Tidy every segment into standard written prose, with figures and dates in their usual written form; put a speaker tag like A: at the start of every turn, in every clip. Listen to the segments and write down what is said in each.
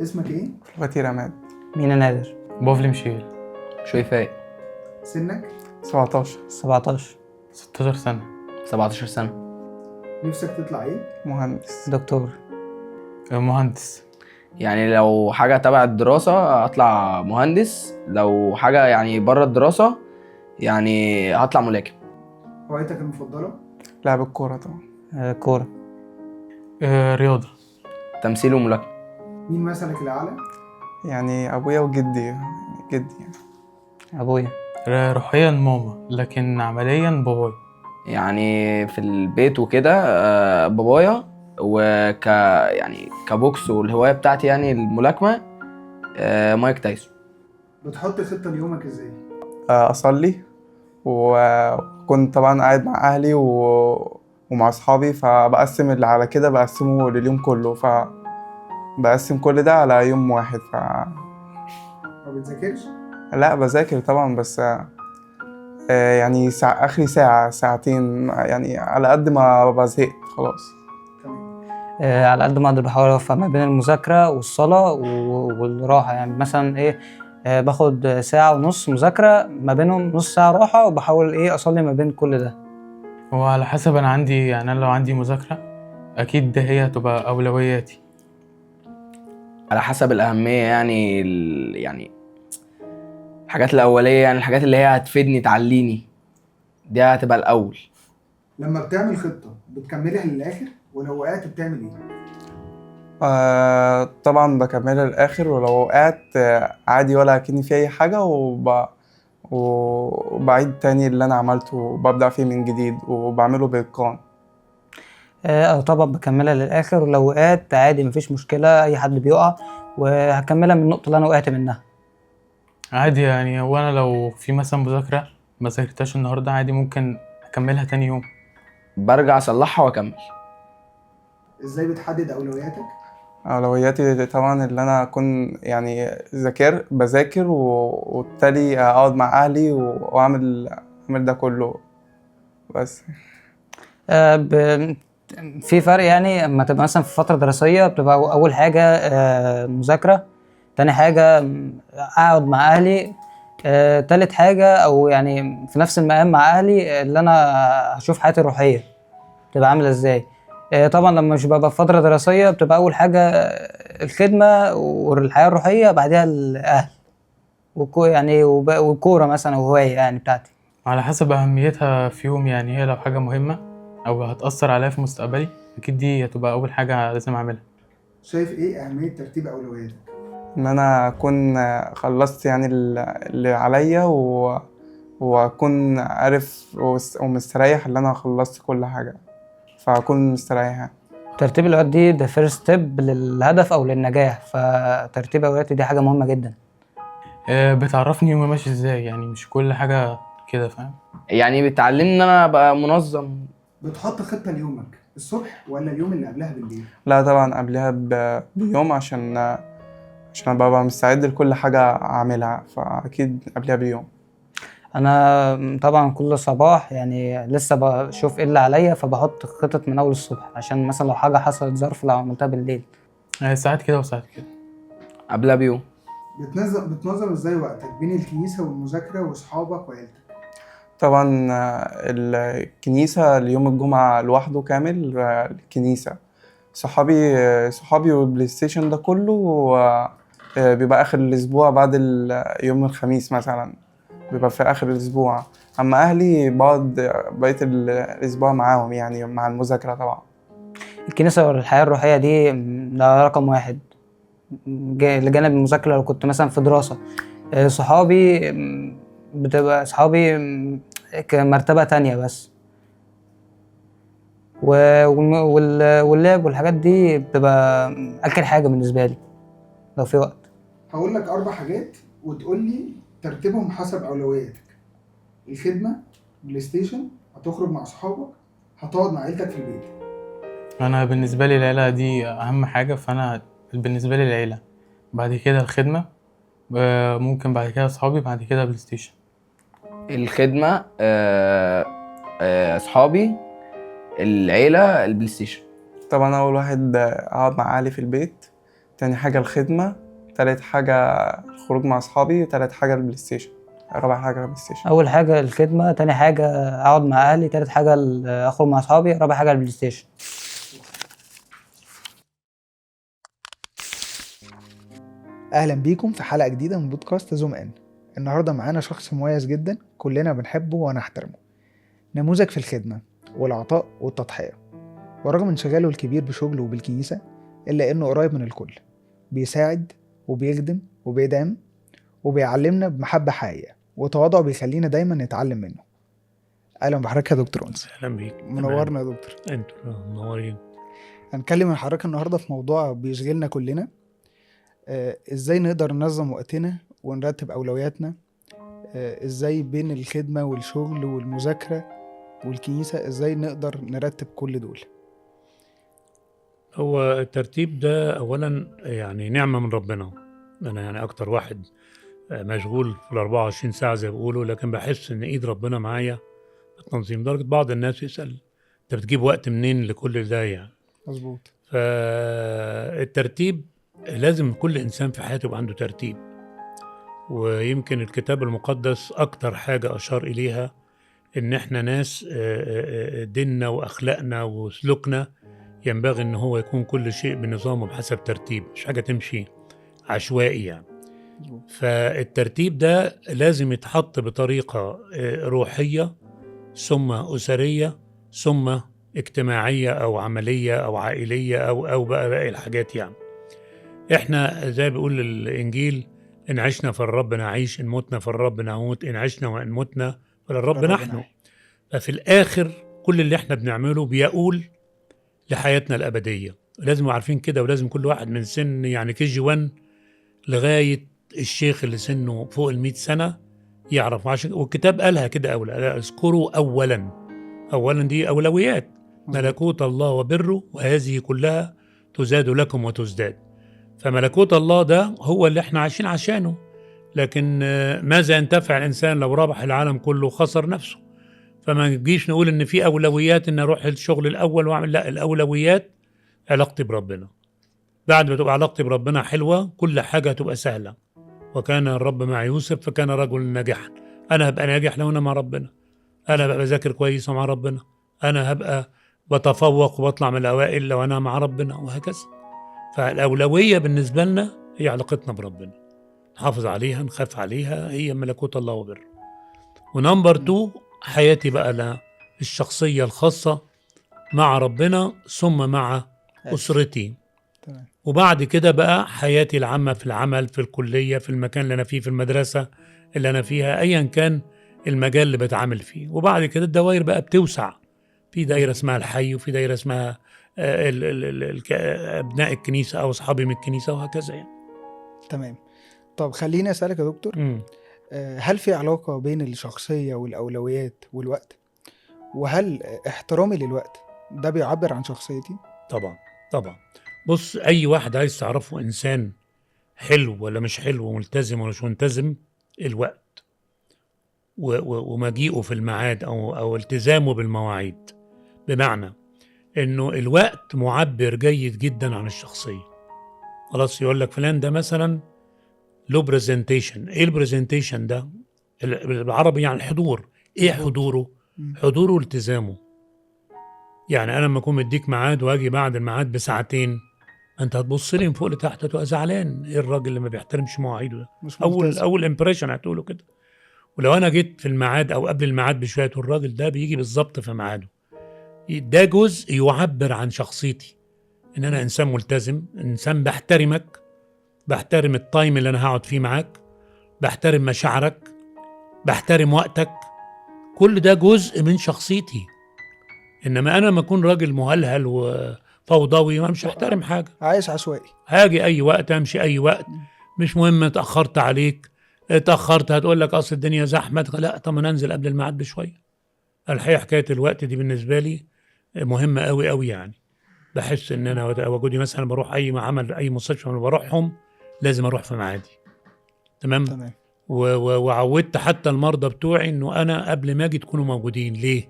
A: اسمك ايه؟
B: فلوباتير عماد.
C: مينا نادر.
D: بوفلي مشيل.
E: شويفاء.
A: سنك؟
B: 17.
C: 17.
D: 16 سنة.
E: 17 سنة.
A: نفسك تطلع ايه؟
B: مهندس.
C: دكتور.
D: مهندس.
E: يعني لو حاجة تبع الدراسة هطلع مهندس، لو حاجة يعني بره الدراسة يعني هطلع ملاكم.
A: هوايتك المفضلة؟
B: لعب الكورة طبعا.
C: كورة.
D: رياضة.
E: تمثيل وملاكمة.
A: مين مثلك الأعلى؟
B: يعني أبويا وجدي، يعني جدي يعني.
C: أبويا.
D: روحيا ماما، لكن عمليا بابايا.
E: يعني في البيت وكده بابايا، وك يعني كبوكس والهواية بتاعتي يعني الملاكمة، مايك تايسون.
A: بتحط خطة ليومك ازاي؟
B: أصلي، وكنت طبعا قاعد مع أهلي ومع أصحابي، فبقسم اللي على كده بقسمه لليوم كله، فبقسم كل ده على يوم واحد.
A: ما بتذاكرش؟
B: لا بذاكر طبعا، بس يعني آخري ساعة ساعتين، يعني على قد ما بزهقت خلاص.
A: تمام.
C: على قد ما أقدر بحاول أوفق ما بين المذاكرة والصلاة والراحة، يعني مثلا إيه، باخد ساعة ونص مذاكرة، ما بينهم نص ساعة راحة، وبحاول إيه أصلي ما بين كل ده.
D: هو على حسب، أنا عندي يعني أنا لو عندي مذاكرة أكيد ده هي هتبقى أولوياتي.
E: على حسب الأهمية، يعني يعني الحاجات الأولية، يعني الحاجات اللي هي هتفيدني تعليني دي هتبقى الأول.
A: لما بتعمل خطة بتكملها للآخر؟ ولو وقعت بتعمل ايه؟
B: طبعا بكملها للآخر، ولو وقعت عادي ولا أكني في أي حاجة، وبعيد تاني اللي أنا عملته وببدأ فيه من جديد وبعمله بإتقان.
C: طبعا بكملها للآخر، ولو وقعت عادي مفيش مشكلة، أي حد بيقع، وهكملها من النقطة اللي أنا وقعت منها.
D: عادي يعني، هو أنا لو في مثلا مذاكرة ما ذاكرتهاش النهاردة عادي ممكن أكملها تاني يوم.
E: برجع أصلحها وأكمل.
A: ازاي بتحدد أولوياتك؟
B: أولوياتي طبعا اللي أنا أكون يعني بذاكر وبالتالي أقعد مع أهلي وأعمل ده كله بس.
C: في فرق، يعني اما تبقى مثلا في فترة دراسية بتبقى أول حاجة مذاكرة، تاني حاجة أقعد مع أهلي، تالت حاجة أو يعني في نفس المقام مع أهلي، اللي أنا هشوف حياتي الروحية بتبقى عاملة إزاي. طبعا لما مش ببقى في فترة دراسية بتبقى أول حاجة الخدمة والحياة الروحية، بعدها الأهل يعني والكورة مثلا وهواية يعني بتاعتي.
D: على حسب أهميتها في يوم، يعني هي لو حاجة مهمة أو هتأثر عليا في مستقبلي أكيد دي هتبقى أول حاجة لازم أعملها.
A: شايف ايه أهمية ترتيب أولوياتك؟
B: إن أنا أكون خلصت يعني اللي عليا وأكون عارف ومستريح إن أنا خلصت كل حاجة، فأكون مستريح يعني.
C: ترتيب الأولويات دي ده first step للهدف أو للنجاح، فترتيب أولوياتي دي حاجة مهمة جدا.
D: بتعرفني يومي ماشي ازاي، يعني مش كل حاجة كده، فاهم؟
E: يعني بتعلمني إن أنا أبقى منظم.
A: بتحط خطة ليومك الصبح ولا اليوم اللي قبلها بالليل؟
B: لا طبعا قبلها بيوم، عشان أبقى مستعد لكل حاجة أعملها، فأكيد قبلها بيوم.
C: أنا طبعا كل صباح يعني لسه بشوف إيه اللي عليا، فبحط خطط من أول الصبح، عشان مثلا لو حاجة حصلت ظرف لو عملتها بالليل.
D: ساعات كده وساعات كده.
E: قبلها بيوم.
A: بتنظم ازاي وقتك بين الكنيسة والمذاكرة واصحابك وعيلتك؟
B: طبعا الكنيسة اليوم الجمعة لوحده كامل، الكنيسة، صحابي والبلاي ستيشن ده كله، بيبقى آخر الأسبوع بعد يوم الخميس مثلا، بيبقى في آخر الأسبوع. أما أهلي بقعد بقية الأسبوع معاهم، يعني مع المذاكرة طبعا.
C: الكنيسة والحياة الروحية دي ده رقم واحد، لجانب المذاكرة لو كنت مثلا في دراسة. صحابي، بتبقى صحابي، كمرتبة تانية بس، واللعب والحاجات دي بتبقى آخر حاجة بالنسبة لي لو في وقت.
A: هقول لك 4 حاجات وتقول لي ترتيبهم حسب أولوياتك. الخدمة، بلاي ستيشن، هتخرج مع صحابك، هتقعد مع عيلتك في البيت.
D: أنا بالنسبة لي العيلة دي أهم حاجة، فأنا بالنسبة لي العيلة، بعد كده الخدمة، ممكن بعد كده صحابي، بعد كده بلاي ستيشن.
E: الخدمة، صحابي، العيلة، البلاي ستيشن.
B: طبعا أول واحد أقعد مع أهلي في البيت، تاني حاجة الخدمة، تالت حاجة الخروج مع أصحابي، تالت حاجة البلاي ستيشن، رابع حاجة البلاي ستيشن.
C: اول حاجة الخدمة، تاني حاجة اقعد مع اهلي، تالت حاجة اخرج مع اصحابي، رابع حاجة البلاي ستيشن.
A: اهلا بيكم في حلقة جديدة من بودكاست Zoom In. النهارده معانا شخص مميز جدا كلنا بنحبه ونحترمه، نموذج في الخدمة والعطاء والتضحية، ورغم انشغاله الكبير بشغله وبالكنيسه الا انه قريب من الكل، بيساعد وبيخدم وبيدعم وبيعلمنا بمحبة حقيقية، وتواضعه بيخلينا دايما نتعلم منه. اهلا بحضرتك يا دكتور انس.
F: اهلا بيك،
A: منورنا يا دكتور.
F: انتوا منورين.
A: هنتكلم مع حضرتك النهارده في موضوع بيشغلنا كلنا، ازاي نقدر ننظم وقتنا ونرتب اولوياتنا، ازاي بين الخدمة والشغل والمذاكرة والكنيسة ازاي نقدر نرتب كل دول.
F: هو الترتيب ده اولا يعني نعمة من ربنا. انا يعني اكتر واحد مشغول في ال 24 ساعة زي ما بيقولوا، لكن بحس ان ايد ربنا معايا في التنظيم. درجة بعض الناس يسأل انت بتجيب وقت منين لكل ده يعني.
A: مظبوط.
F: فالترتيب لازم كل إنسان في حياته يبقى عنده ترتيب، ويمكن الكتاب المقدس أكتر حاجة أشار إليها إن إحنا ناس ديننا وأخلاقنا وسلوكنا ينبغي إن هو يكون كل شيء بنظام وبحسب ترتيب، مش حاجة تمشي عشوائي يعني. فالترتيب ده لازم يتحط بطريقة روحية ثم أسرية ثم اجتماعية أو عملية أو عائلية أو بقى باقي الحاجات يعني. احنا زي بيقول الانجيل، ان عشنا في الرب نعيش، ان متنا في الرب نموت، ان عشنا وان متنا فللرب نحن. ففي الاخر كل اللي احنا بنعمله بيقول لحياتنا الابدية. لازم عارفين كده، ولازم كل واحد من سن يعني KG 1 لغاية الشيخ اللي سنة فوق 100 سنة يعرف. عشان والكتاب قالها كده، اولا اذكروا اولا، اولا دي اولويات، ملكوت الله وبره وهذه كلها تزاد لكم وتزداد. فملكوت الله ده هو اللي احنا عايشين عشانه. لكن ماذا ينتفع الإنسان لو ربح العالم كله وخسر نفسه؟ فما نجيش نقول إن في أولويات، إن أروح الشغل الأول وأعمل، لا، الأولويات علاقتي بربنا. بعد ما تبقى علاقتي بربنا حلوة كل حاجة تبقى سهلة. وكان الرب مع يوسف فكان رجل ناجحا. أنا هبقى ناجح لو أنا مع ربنا، أنا هبقى بذاكر كويس مع ربنا، أنا هبقى بتفوق وبطلع من الأوائل لو أنا مع ربنا، وهكذا. فالأولوية بالنسبة لنا هي علاقتنا بربنا، نحافظ عليها، نخاف عليها، هي ملكوت الله وبره. و number 2 حياتي بقى لا الشخصية الخاصة مع ربنا ثم مع أسرتي. تمام. وبعد كده بقى حياتي العامة في العمل، في الكلية، في المكان اللي أنا فيه، في المدرسة اللي أنا فيها، أيا كان المجال اللي بتعامل فيه. وبعد كده الدوائر بقى بتوسع، في دايرة اسمها الحي، وفي دايرة اسمها أبناء الكنيسة أو أصحابي من الكنيسة، وهكذا يعني.
A: تمام. طب خليني أسألك يا دكتور، هل في علاقة بين الشخصية والأولويات والوقت؟ وهل احترامي للوقت ده بيعبر عن شخصيتي؟
F: طبعا طبعا. بص، أي واحد عايز تعرفه إنسان حلو ولا مش حلو، ملتزم ولا مش ملتزم، الوقت ومجيئه في الميعاد أو التزامه بالمواعيد. بمعنى انه الوقت معبر جيد جدا عن الشخصية. خلاص، يقول لك فلان ده مثلا له presentation. ايه ال presentation ده؟ بالعربي يعني الحضور. ايه حضوره؟ حضوره التزامه. يعني انا لما اكون مديك ميعاد واجي بعد الميعاد بساعتين، انت هتبص لي من فوق لتحت هتبقى زعلان، ايه الراجل اللي ما بيحترمش مواعيده ده؟ اول impression هتقوله كده. ولو انا جيت في الميعاد او قبل الميعاد بشوية، الراجل ده بيجي بالظبط في ميعاده. ده جزء يعبر عن شخصيتي، ان انا انسان ملتزم، انسان بحترمك، بحترم ال time اللي انا هقعد فيه معاك، بحترم مشاعرك، بحترم وقتك. كل ده جزء من شخصيتي. انما انا لما اكون راجل مهلهل وفوضوي ما مش هحترم حاجة،
A: عايش عشوائي،
F: هاجي اي وقت، امشي اي وقت، مش مهم اتاخرت عليك، اتاخرت هتقول لك اصل الدنيا زحمة، لا طب ما ننزل قبل الميعاد بشوية. الحقيقة حكاية الوقت دي بالنسبة لي مهمة قوي قوي يعني. بحس ان انا وجودي مثلا بروح اي عمل، اي مستشفى بروحهم لازم اروح في ميعادي. تمام؟ تمام. وعودت حتى المرضى بتوعي انه انا قبل ما اجي تكونوا موجودين. ليه؟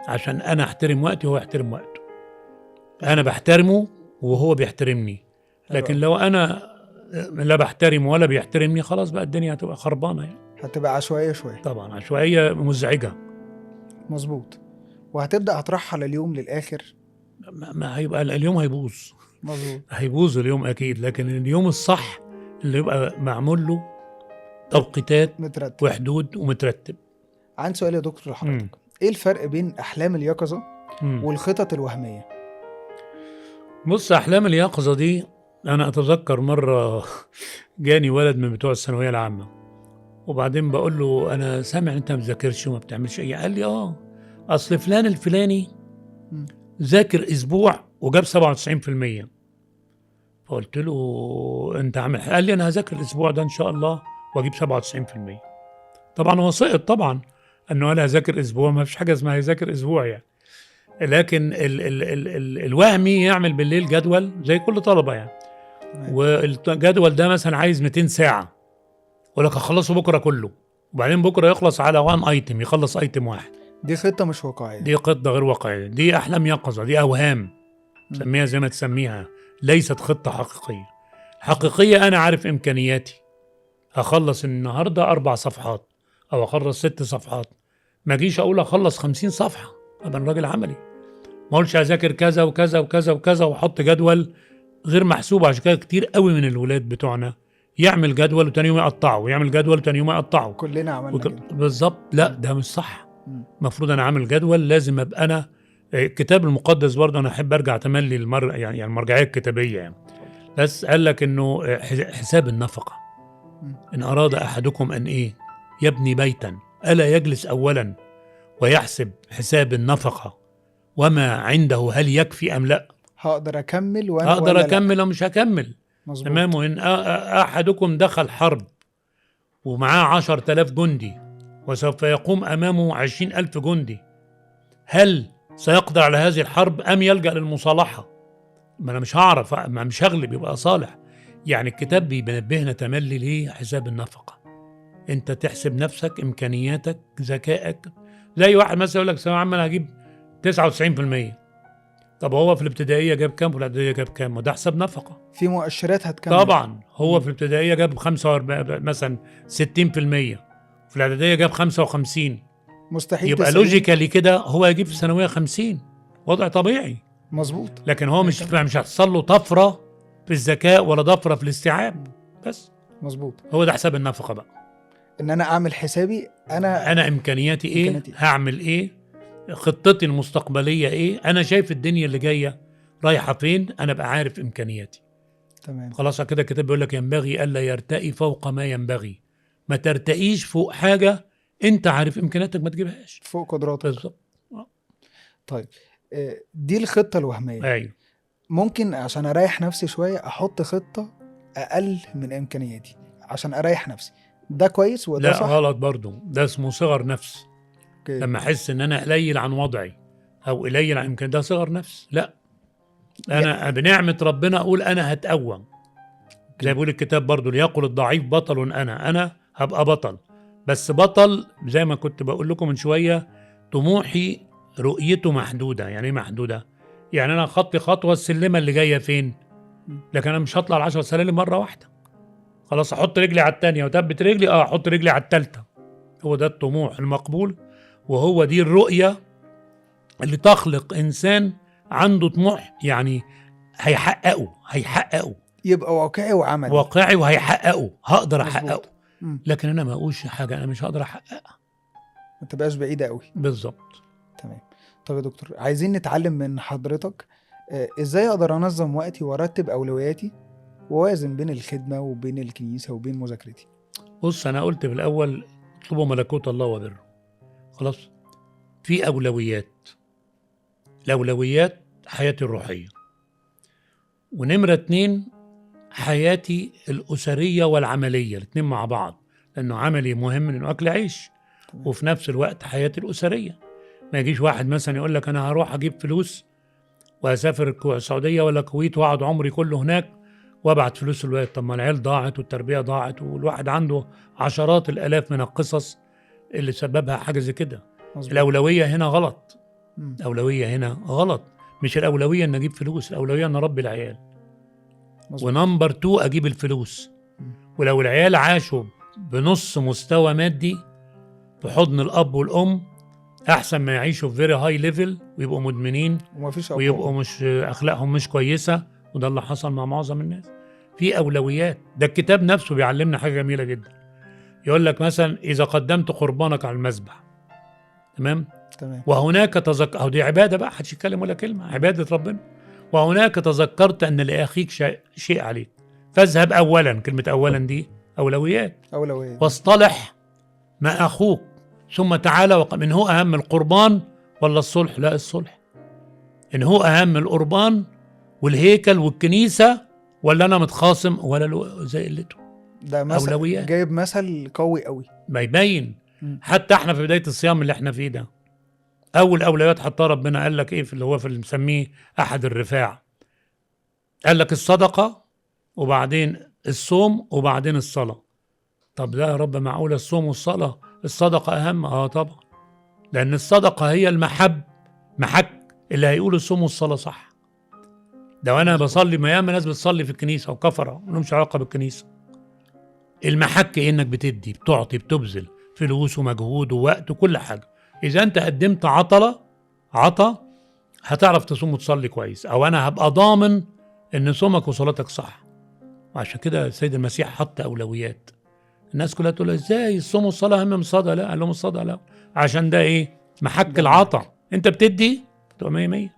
F: عشان انا احترم وقتي وهو يحترم وقته. انا بحترمه وهو بيحترمني. لكن لو انا لا بحترم ولا بيحترمني، خلاص بقى الدنيا هتبقى خربانة يعني.
A: هتبقى عشوائية شوية.
F: طبعا عشوائية مزعجة.
A: مظبوط. وهتبدا هترحل اليوم للاخر،
F: ما هيبقى اليوم هيبوظ.
A: مظبوط،
F: هيبوظ اليوم اكيد. لكن اليوم الصح اللي يبقى معمول له توقيتات
A: مترتب
F: وحدود ومترتب.
A: عندي سؤال يا دكتور لحضرتك، ايه الفرق بين احلام اليقظة والخطط الوهمية؟
F: بص، احلام اليقظة دي انا اتذكر مرة جاني ولد من بتوع الثانوية العامة، وبعدين بقول له انا سامع انت ما بتذاكرش وما بتعملش اي، قال لي اصل فلان الفلاني ذاكر اسبوع وجاب 97%. فقلت له انت عامل؟ قال لي انا هذاكر الاسبوع ده ان شاء الله واجيب 97%. طبعا هو سقط طبعا، انه قال هذاكر اسبوع، ما فيش حاجة اسمها هيذاكر اسبوع يعني. لكن ال ال ال ال الوهمي يعمل بالليل جدول زي كل طلبه يعني، والجدول ده مثلا عايز 200 ساعة، ولك هخلصه بكره كله، وبعدين بكره يخلص على 1 item، يخلص item واحد.
A: دي خطه مش واقعية،
F: دي خطه غير واقعية، دي احلام يقظه، دي اوهام، سميها زي ما تسميها، ليست خطه حقيقية. حقيقية انا عارف امكانياتي، هخلص النهارده 4 صفحات او اخلص 6 صفحات، ما اجيش اقول اخلص 50 صفحة، ابقى انا راجل عملي. ما اقولش هذاكر كذا وكذا وكذا وكذا واحط جدول غير محسوب. عشان كده كتير قوي من الولاد بتوعنا يعمل جدول وتاني يوم يقطعه، ويعمل جدول وتاني يوم يقطعه.
A: كلنا عملنا كده
F: بالظبط. لا ده مش صح. المفروض انا عامل جدول، لازم ابقى انا الكتاب المقدس برضه انا احب ارجع تملي يعني المرجعية الكتابية يعني. بس قال لك انه حساب النفقة، ان اراد احدكم ان ايه يبني بيتا الا يجلس اولا ويحسب حساب النفقة وما عنده هل يكفي ام لا.
A: هقدر اكمل وانا
F: هقدر اكمل او مش هكمل. تمام. وان احدكم دخل حرب ومعاه 10,000 جندي وسوف يقوم امامه 20,000 جندي، هل سيقدر على هذه الحرب ام يلجأ للمصالحة؟ ما انا مش هعرف، ما مش هغلب، يبقى صالح. يعني الكتاب بينبهنا تملي ليه حساب النفقة. انت تحسب نفسك، امكانياتك، ذكائك. زي واحد مثلا يقول لك ثانوية عامة انا هجيب 99%. طب هو في الابتدائية جاب كام وفي الاعدادية جاب كام؟ وده حساب نفقه.
A: في مؤشرات هتكمل
F: طبعا. هو في الابتدائية جاب 45 مثلا 60%، في الاعدادية جاب 55،
A: مستحيل
F: يبقى logically كده هو يجيب في الثانوية 50، وضع طبيعي.
A: مظبوط.
F: لكن هو مش هتحصل له طفرة في الذكاء ولا طفرة في الاستيعاب بس.
A: مظبوط.
F: هو ده حساب النفقة بقى،
A: ان انا اعمل حسابي انا
F: امكانياتي ايه، هعمل ايه، خطتي المستقبلية ايه، انا شايف الدنيا اللي جاية رايحة فين، انا بقى عارف امكانياتي.
A: تمام.
F: خلاص كده الكتاب بيقول لك ينبغي الا يرتقي فوق ما ينبغي. ما ترتقيش فوق حاجة انت عارف امكانياتك ما تجيبهاش،
A: فوق قدراتك.
F: بالظبط.
A: طيب دي الخطة الوهمية.
F: ايوه.
A: ممكن عشان اريح نفسي شوية احط خطه اقل من امكانياتي عشان اريح نفسي، ده كويس وده
F: لا
A: صح؟
F: غلط برضو، ده اسمه صغر نفس.
A: okay.
F: لما احس ان انا قليل عن وضعي او قليل عن امكانياتي، ده صغر نفس. لا، انا بنعمه ربنا اقول انا هتقوم. زي بيقول الكتاب برضو ليقل الضعيف بطل انا هبقى بطل. بس بطل زي ما كنت بقول لكم من شوية، طموحي رؤيته محدودة. يعني ايه محدودة؟ يعني انا خطي خطوة، السلمه اللي جاية فين، لكن انا مش هطلع 10 سلالم مرة واحدة. خلاص احط رجلي على الثانية وتبت رجلي، احط رجلي على الثالثة. هو ده الطموح المقبول، وهو دي الرؤية اللي تخلق انسان عنده طموح، يعني هيحققه،
A: يبقى واقعي وعملي،
F: واقعي وهيحققه، هقدر احققه. لكن انا ما اقولش حاجة انا مش هقدر احققها،
A: ما تبقاش بعيدة قوي.
F: بالظبط.
A: تمام. طب يا دكتور، عايزين نتعلم من حضرتك ازاي اقدر انظم وقتي وارتب اولوياتي ووازن بين الخدمة وبين الكنيسة وبين مذاكرتي.
F: بص، انا قلت في الاول اطلبوا ملكوت الله وبره. خلاص، في اولويات. الاولويات حياتي الروحية، ونمره 2 حياتي الاسرية والعملية، الاثنين مع بعض، لانه عملي مهم لانه اكل عيش، وفي نفس الوقت حياتي الاسرية. ما يجيش واحد مثلا يقول لك انا هروح اجيب فلوس واسافر السعودية ولا الكويت واقعد عمري كله هناك وابعت فلوس الوقت. طب ما العيال ضاعت والتربية ضاعت، والواحد عنده عشرات الالاف من القصص اللي سببها حاجة زي كده. الاولوية هنا غلط. الاولوية هنا غلط. مش الاولوية ان اجيب فلوس، الاولوية ان اربي العيال.
A: مظبوط.
F: و number 2 اجيب الفلوس. ولو العيال عاشوا بنص مستوى مادي في حضن الاب والام احسن ما يعيشوا في very high level ويبقوا مدمنين
A: ومفيش أب
F: ويبقوا مش اخلاقهم مش كويسة. وده اللي حصل مع معظم الناس. في اولويات. ده الكتاب نفسه بيعلمنا حاجة جميلة جدا. يقول لك مثلا اذا قدمت قربانك على المذبح، تمام،
A: تمام،
F: وهناك تذكر، أو دي عباده بقى، محدش يتكلم ولا كلمة، عباده ربنا. وهناك تذكرت ان لاخيك شيء عليك، فاذهب اولا. كلمة اولا دي اولويات،
A: اولويات.
F: واصطلح مع اخوك ثم تعالى. من هو اهم، القربان ولا الصلح؟ لا، الصلح. ان هو اهم، القربان والهيكل والكنيسة، ولا انا متخاصم ولا زي قلته؟
A: ده مثل،
F: أولويات.
A: جايب مثل قوي قوي
F: ما يبين. حتى احنا في بداية الصيام اللي احنا فيه ده، اول اولويات حطها ربنا قال لك ايه، في اللي هو في اللي مسميه احد الرفاع، قال لك الصدقة وبعدين الصوم وبعدين الصلاة. طب لا يا رب، معقولة الصوم والصلاة؟ الصدقة اهم. طبعا، لان الصدقة هي المحب، محك اللي هيقول الصوم والصلاة صح. ده انا بصلي، ما ياما ناس بتصلي في الكنيسة وكفره ولهمش علاقة بالكنيسة. المحك إيه؟ انك بتدي، بتعطي، بتبذل فلوس ومجهود ووقت وكل حاجة. اذا انت قدمت عطا هتعرف تصوم وتصلي كويس، او انا هبقى ضامن ان صومك وصلاتك صح. وعشان كده السيد المسيح حط اولويات. الناس كلها تقول ازاي الصوم والصلاة اهم من الصدقة؟ لا، قال لهم الصدقة لا، عشان ده ايه؟ محك العطا. انت بتدي تبقى 100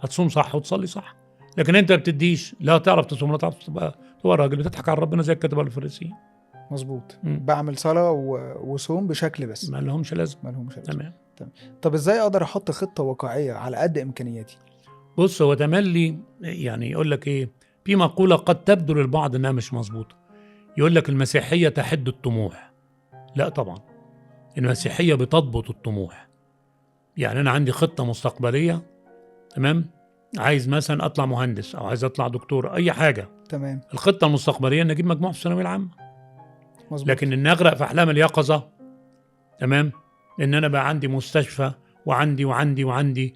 F: هتصوم صح وتصلي صح، لكن انت ما بتديش لا تعرف تصوم ولا تعرف تبقى راجل بتضحك على ربنا زي الكتبة الفريسيين.
A: مظبوط. بعمل صلاة وصوم بشكل بس
F: ما لهمش لازمه،
A: ما لهمش لازمه. تمام. طب ازاي اقدر احط خطه واقعية على قد امكانياتي؟
F: بص، هو تملي يعني يقول لك ايه، في مقولة قد تبدو للبعض انها مش مظبوطة، يقول لك المسيحية تحد الطموح. لا طبعا، المسيحية بتضبط الطموح. يعني انا عندي خطه مستقبلية، تمام، عايز مثلا اطلع مهندس او عايز اطلع دكتور، اي حاجة،
A: تمام.
F: الخطة المستقبلية ان اجيب مجموع في الثانوية العامة.
A: مظبوط.
F: لكن ان اغرق في احلام اليقظة، تمام، ان انا بقى عندي مستشفى وعندي وعندي وعندي،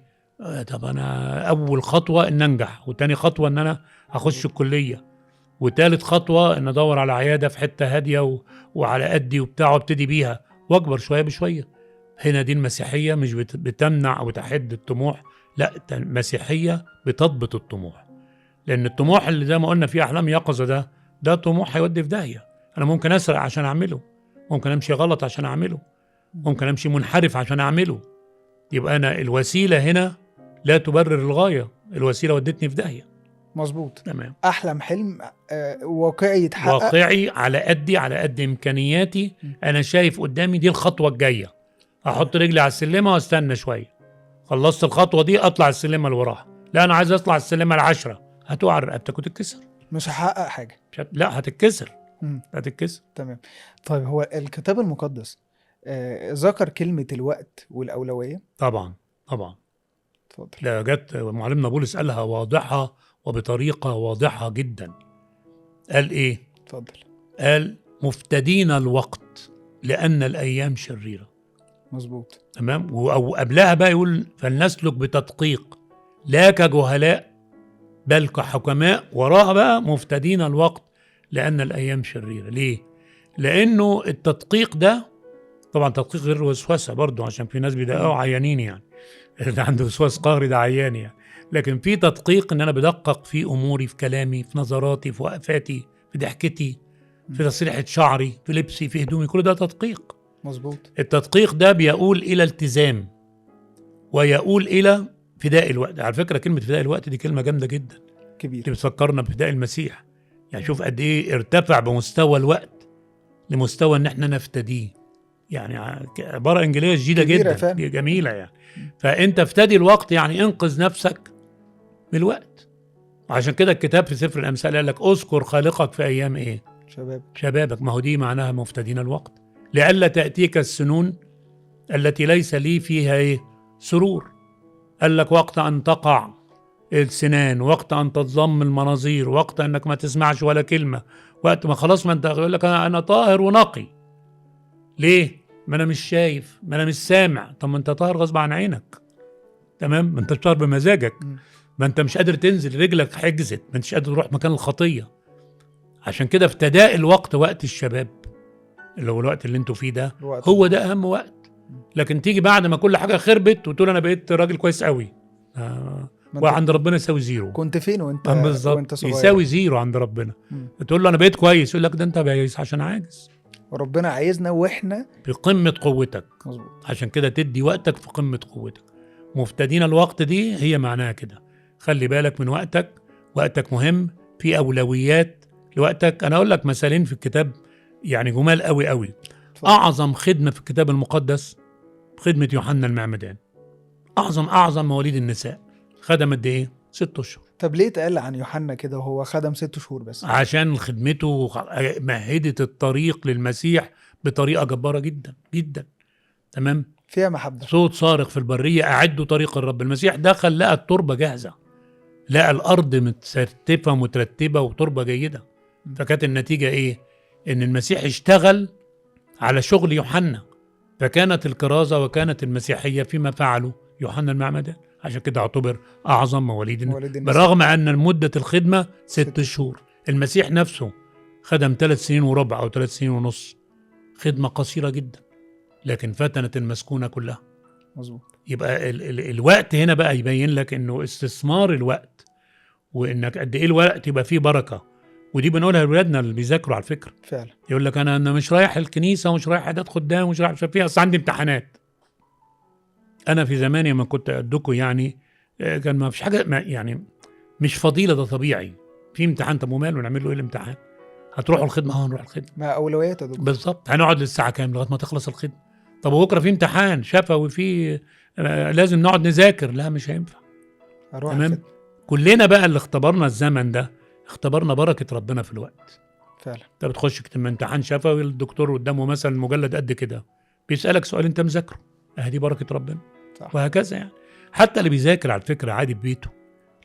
F: طب انا اول خطوة ان انجح، وتاني خطوة ان انا اخش الكلية، وتالت خطوة ان ادور على عيادة في حتة هادية وعلى قدي وبتاع وابتدي بيها واكبر شوية بشوية. هنا دي المسيحية مش بتمنع او تحد الطموح، لا، المسيحية بتضبط الطموح. لان الطموح اللي زي ما قلنا فيه احلام يقظه ده طموح هيودي في داهية. انا ممكن اسرق عشان اعمله، ممكن امشي غلط عشان اعمله، ممكن امشي منحرف عشان اعمله. يبقى انا الوسيلة هنا لا تبرر الغاية، الوسيلة ودتني في داهية.
A: مظبوط.
F: تمام.
A: احلم حلم واقعي يتحقق،
F: واقعي على قدي، على قد امكانياتي. انا شايف قدامي دي الخطوة الجاية، احط رجلي على السلمه واستنى شوية، خلصت الخطوة دي اطلع السلمه اللي وراها. لا، انا عايز اطلع السلمه 10، هتقع رقبتك وتتكسر،
A: مش هحقق حاجة.
F: لا، هتتكسر، هتتكسر.
A: تمام. طيب هو الكتاب المقدس ذكر كلمة الوقت والاولويه؟
F: طبعا طبعا.
A: اتفضل.
F: لا، جت معلمنا بولس قالها واضحة وبطريقة واضحة جدا. قال ايه؟
A: اتفضل.
F: قال مفتدين الوقت لان الايام شريرة.
A: مظبوط.
F: تمام. او قبلها بقى يقول فلنسلك بتدقيق لا كجهلاء بل كحكماء. وراها بقى مفتدين الوقت لأن الأيام شريرة. ليه؟ لأنه التدقيق ده طبعا تدقيق غير وسوسة برضو، عشان في ناس بيدققوا عيانين، يعني اللي عنده وسواس قهري ده عيان يعني. لكن في تدقيق ان انا بدقق في اموري، في كلامي، في نظراتي، في وقفاتي، في ضحكتي، في تسريحة شعري، في لبسي، في هدومي، كل ده تدقيق.
A: مظبوط.
F: التدقيق ده بيقول الى التزام ويقول الى فداء الوقت. على فكرة كلمة فداء الوقت دي كلمة جامدة جدا،
A: كبير،
F: اللي بتفكرنا بفداء المسيح. يعني شوف قد ايه ارتفع بمستوى الوقت لمستوى ان احنا نفتديه. يعني عبارة انجيلية جديدة جدا، جميلة يعني. فانت افتدي الوقت، يعني انقذ نفسك من الوقت. عشان كده الكتاب في سفر الامثال قال لك اذكر خالقك في ايام ايه؟ شبابك. ما هو دي معناها مفتدين الوقت، لئلا تأتيك السنون التي ليس لي فيها ايه؟ سرور. قال لك وقت ان تقع السنان، وقت ان تتضم المناظير، وقت انك ما تسمعش ولا كلمة، وقت ما خلاص ما انت يقول لك انا طاهر ونقي. ليه؟ ما انا مش شايف، ما انا مش سامع. طب ما انت طاهر غصب عن عينك، تمام؟ ما انت مش طاهر بمزاجك، ما انت مش قادر تنزل، رجلك حجزت، ما انتش قادر تروح مكان الخطية. عشان كده افتداء الوقت، وقت الشباب اللي هو الوقت اللي انتوا فيه ده،
A: الوقت
F: هو ده اهم وقت. لكن تيجي بعد ما كل حاجة خربت وتقول انا بقيت راجل كويس قوي، وعند ربنا يساوي zero.
A: كنت فين وانت
F: بالظبط
A: صغير؟
F: يساوي zero عند ربنا. تقول له انا بقيت كويس، يقول لك ده انت كويس عشان عاجز.
A: وربنا عايزنا واحنا
F: في قمة قوتك.
A: مظبوط.
F: عشان كده تدي وقتك في قمة قوتك. مفتدين الوقت دي هي معناها كده، خلي بالك من وقتك، وقتك مهم، في اولويات لوقتك. انا اقول لك مثالين في الكتاب يعني جمال قوي قوي. اعظم خدمة في الكتاب المقدس خدمة يوحنا المعمدان، اعظم مواليد النساء. خدم قد ايه؟ 6 اشهر.
A: طب ليه اتقال عن يوحنا كده وهو خدم 6 شهور بس؟
F: عشان خدمته مهدت الطريق للمسيح بطريقة جبارة جدا جدا. تمام،
A: فيها محبة.
F: صوت صارخ في البرية، اعدوا طريق الرب. المسيح دخل لقى التربة جاهزة، لقى الارض متستفه مترتبة وتربه جيدة. فكانت النتيجة ايه؟ ان المسيح اشتغل على شغل يوحنا، فكانت الكرازة وكانت المسيحية فيما فعله يوحنا المعمدان. عشان كده اعتبر اعظم مواليد، برغم ان مده الخدمة 6 شهور. المسيح نفسه خدم 3 سنين وربع او 3 سنين ونص، خدمة قصيرة جدا، لكن فتنت المسكونه كلها.
A: مظبوط.
F: يبقى الوقت هنا بقى يبين لك انه استثمار الوقت، وانك قد ايه الوقت يبقى فيه بركة. ودي بنقولها لاولادنا اللي بيذاكروا على فكرة.
A: فعلا.
F: يقول لك انا مش رايح الكنيسة ومش رايح اعداد خدام ومش رايح مش عارف ايه، اصل عندي امتحانات. انا في زماني ما كنت ادكم يعني كان ما فيش حاجة، ما يعني مش فضيلة، ده طبيعي. في امتحان، طب وماله، نعمل له ايه الامتحان؟ هتروحوا الخدمة؟ هنروح الخدمة.
A: ما اولويات يا دكتور.
F: بالظبط. هنقعد للساعة كام؟ لغاية ما تخلص الخدمة. طب وبكره في امتحان شفوي، في لازم نقعد نذاكر. لا مش هينفع. تمام. كلنا بقى اللي اختبرنا الزمن ده اختبرنا بركة ربنا في الوقت.
A: فعلا.
F: انت بتخش امتحان شفوي، الدكتور قدامه مثلا مجلد قد كده، بيسالك سؤال انت مذاكرة، اهدي بركة ربنا.
A: صح.
F: وهكذا يعني. حتى اللي بيذاكر على فكرة عادي في بيته،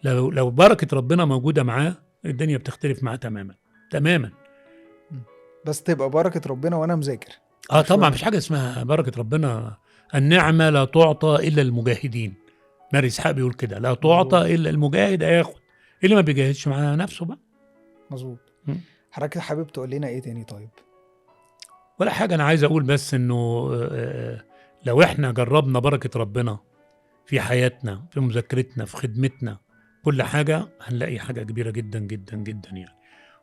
F: لو بركة ربنا موجودة معاه الدنيا بتختلف معاه تماما تماما.
A: بس تبقى بركة ربنا وانا مذاكر.
F: طبعا مفيش حاجة اسمها بركة ربنا. النعمة لا تعطى الا المجاهدين. ماري اسحاق بيقول كده، لا تعطى الا المجاهد هياخد، اللي ما بيجاهدش مع نفسه بقى.
A: مظبوط. حضرتك حابب تقول لنا ايه تاني؟ طيب
F: ولا حاجة، انا عايز اقول بس انه لو احنا جربنا بركة ربنا في حياتنا، في مذاكرتنا، في خدمتنا، كل حاجة، هنلاقي حاجة كبيرة جدا جدا جدا يعني.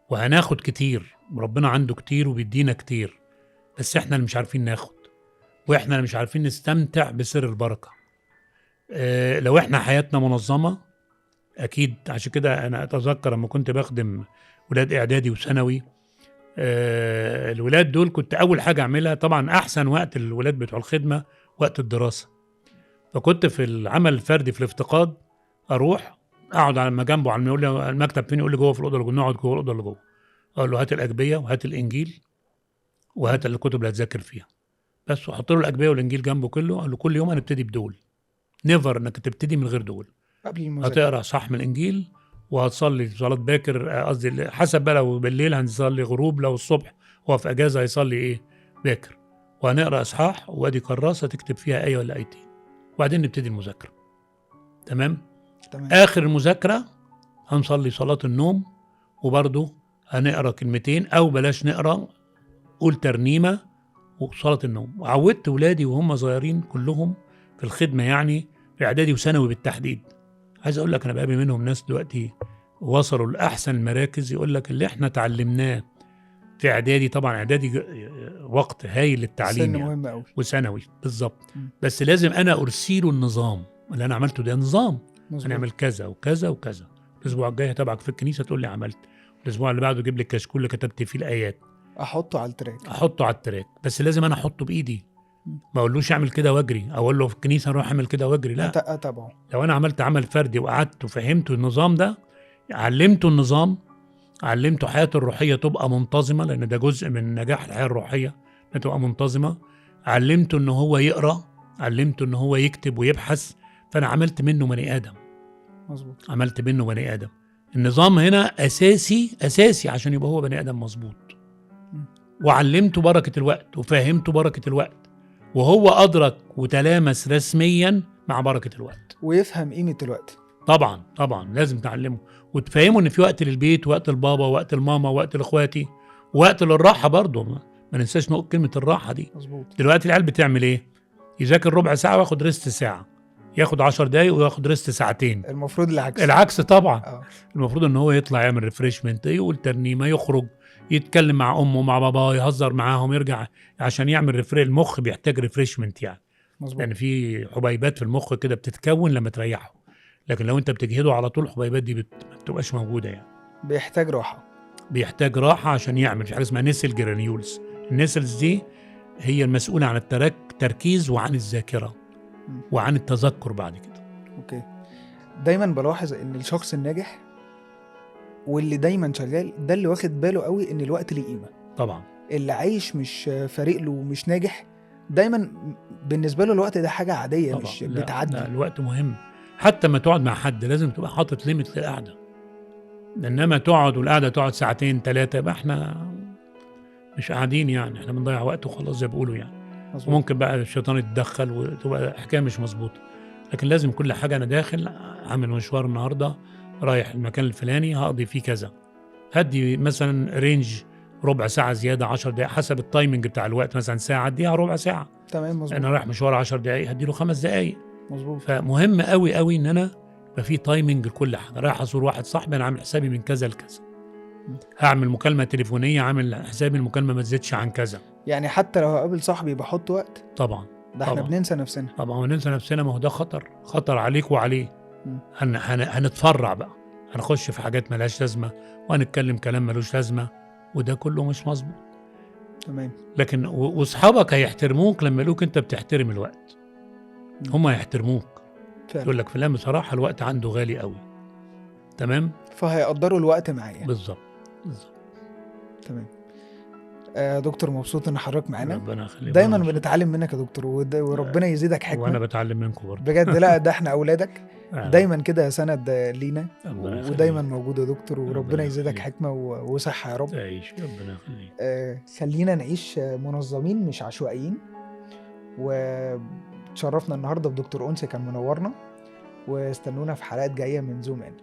F: وهناخد كتير، ربنا عنده كتير وبيدينا كتير، بس احنا اللي مش عارفين ناخد، واحنا اللي مش عارفين نستمتع بسر البركة. لو احنا حياتنا منظمة اكيد. عشان كده انا اتذكر لما كنت بخدم ولاد اعدادي وثانوي، الولاد دول كنت اول حاجة اعملها، طبعا احسن وقت الولاد بتوع الخدمة وقت الدراسة، فكنت في العمل الفردي في الافتقاد اروح اقعد على ما جنبه، على يقول لي المكتب فين، يقول لي جوه في الاوضة اللي جوه، نقعد جوه الاوضة اللي جوه، اقول له هات الاجبيه وهات الانجيل وهات الكتب اللي هتذاكر فيها بس، واحط له الاجبيه والانجيل جنبه كله، اقول له كل يوم هنبتدي بدول، never انك تبتدي من غير دول.
A: قبل المذاكرة
F: هتقرا صح من الانجيل، وهتصلي صلاة باكر، قصدي حسب بقى، لو بالليل هنصلي غروب، لو الصبح هو في اجازه هيصلي ايه باكر، وهنقرا اصحاح، وادي كراسة تكتب فيها ايه ولا ايتين، وبعدين نبتدي المذاكرة. تمام؟
A: تمام.
F: اخر المذاكرة هنصلي صلاة النوم، وبرده هنقرا كلمتين او بلاش نقرا، قول ترنيمة وصلاة النوم. وعودت ولادي وهم صغيرين كلهم في الخدمة، يعني في اعدادي وثانوي بالتحديد. عايز اقول لك انا بقابل منهم ناس دلوقتي وصلوا لاحسن المراكز، يقول لك اللي احنا اتعلمناه في اعدادي، طبعا اعدادي وقت هايل للتعليم
A: سن
F: يعني،
A: مهم قوي،
F: وثانوي بالظبط، بس لازم انا ارسيله النظام اللي انا عملته ده نظام. هنعمل كذا وكذا وكذا، الاسبوع الجاي هتابعك في الكنيسة تقول لي عملت، الاسبوع اللي بعده جيب لي الكشكول اللي كتبت فيه الايات،
A: احطه على ال track،
F: احطه على ال track، بس لازم انا احطه بايدي، ما اقولوش اعمل كده واجري، او اقول له في الكنيسة روح اعمل كده واجري، لا
A: اتابعه.
F: لو انا عملت عمل فردي وقعدت وفهمته النظام ده، علمته النظام، علمته حياته الروحية تبقى منتظمة، لان ده جزء من نجاح الحياة الروحية انها تبقى منتظمة، علمته ان هو يقرا، علمته ان هو يكتب ويبحث، فانا عملت منه بني ادم.
A: مظبوط.
F: عملت منه بني ادم. النظام هنا اساسي اساسي عشان يبقى هو بني ادم مظبوط. وعلمته بركة الوقت وفهمته بركة الوقت، وهو أدرك وتلامس رسميا مع بركة الوقت،
A: ويفهم قيمة الوقت.
F: طبعا طبعا لازم تعلمه وتفهمه ان في وقت للبيت، وقت البابا، وقت الماما، وقت لاخواتي، وقت للراحة برضه. ما ننساش نقول كلمة الراحة دي.
A: مظبوط.
F: دلوقتي العيال بتعمل ايه؟ يذاكر ربع ساعة وياخد rest ساعة، ياخد 10 دقايق وياخد rest ساعتين.
A: المفروض العكس.
F: العكس طبعا. المفروض ان هو يطلع يعمل refreshment، يقول ترنيمة، يخرج، يتكلم مع امه مع باباه، يهزر معاهم، يرجع عشان يعمل refresh. المخ بيحتاج refreshment يعني.
A: مظبوط.
F: لان في حبيبات في المخ كده بتتكون لما تريحه، لكن لو انت بتجهده على طول الحبيبات دي ما بتبقاش موجودة يعني.
A: بيحتاج راحة.
F: بيحتاج راحة عشان يعمل في حاجة اسمها Nissl granules. ال Nissls دي هي المسؤولة عن التركيز وعن الذاكرة وعن التذكر بعد كده.
A: okay. دايما بلاحظ ان الشخص الناجح واللي دايما شغال ده اللي واخد باله قوي ان الوقت ليه قيمة.
F: طبعا.
A: اللي عايش مش فارق له ومش ناجح دايما بالنسبة له الوقت ده حاجة عادية. طبعا. مش بتعدي.
F: لا، الوقت مهم. حتى ما تقعد مع حد لازم تبقى حاطط limit للقعده، انما تقعد والقعده تقعد ساعتين 3 يبقى احنا مش قاعدين يعني، احنا بنضيع وقت وخلاص زي بيقولوا يعني. مظبوط. وممكن بقى الشيطان يتدخل وتبقى حكاية مش مظبوطة. لكن لازم كل حاجة، انا داخل عامل مشوار النهارده، رايح المكان الفلاني هقضي فيه كذا، هدي مثلا range ربع ساعة زيادة، 10 دقائق حسب ال timing بتاع الوقت، مثلا ساعة اديها ربع ساعة.
A: تمام. مظبوط.
F: انا رايح مشوار 10 دقائق هدي له 5 دقائق.
A: مظبوط.
F: فمهم قوي قوي ان انا يبقى في timing لكل حاجة. رايح ازور واحد صاحبي انا عامل حسابي من كذا لكذا، هعمل مكالمة تليفونيه عامل حسابي المكالمة ما تزيدش عن كذا.
A: يعني حتى لو هقابل صاحبي بحط وقت.
F: طبعا.
A: ده احنا بننسى نفسنا.
F: طبعا وننسى نفسنا، ما هو ده خطر، خطر عليك وعليه. هنتفرع بقى، هنخش في حاجات ملهاش لازمه، وهنتكلم كلام ملوش لازمه، وده كله مش مظبوط.
A: تمام.
F: لكن واصحابك هيحترموك لما يلاقوك انت بتحترم الوقت. هم هيحترموك. يقول لك فلان بصراحة الوقت عنده غالي قوي. تمام.
A: فهيقدروا الوقت معايا.
F: بالظبط بالظبط.
A: تمام. دكتور مبسوط ان حضرتك معانا.
F: ربنا يخليك.
A: دايما بنتعلم منك يا دكتور، وربنا يزيدك حكمه.
F: وانا بتعلم منكم برضه
A: بجد. لا ده احنا اولادك. دايما كده سند لينا، ودايما موجود يا دكتور، وربنا يزيدك حكمه وصحة يا رب.
F: تعيش، ربنا يخليك.
A: خلينا نعيش منظمين مش عشوائيين. وتشرفنا النهارده بدكتور أنسي، كان منورنا، واستنونا في حلقات جاية من زوم إن.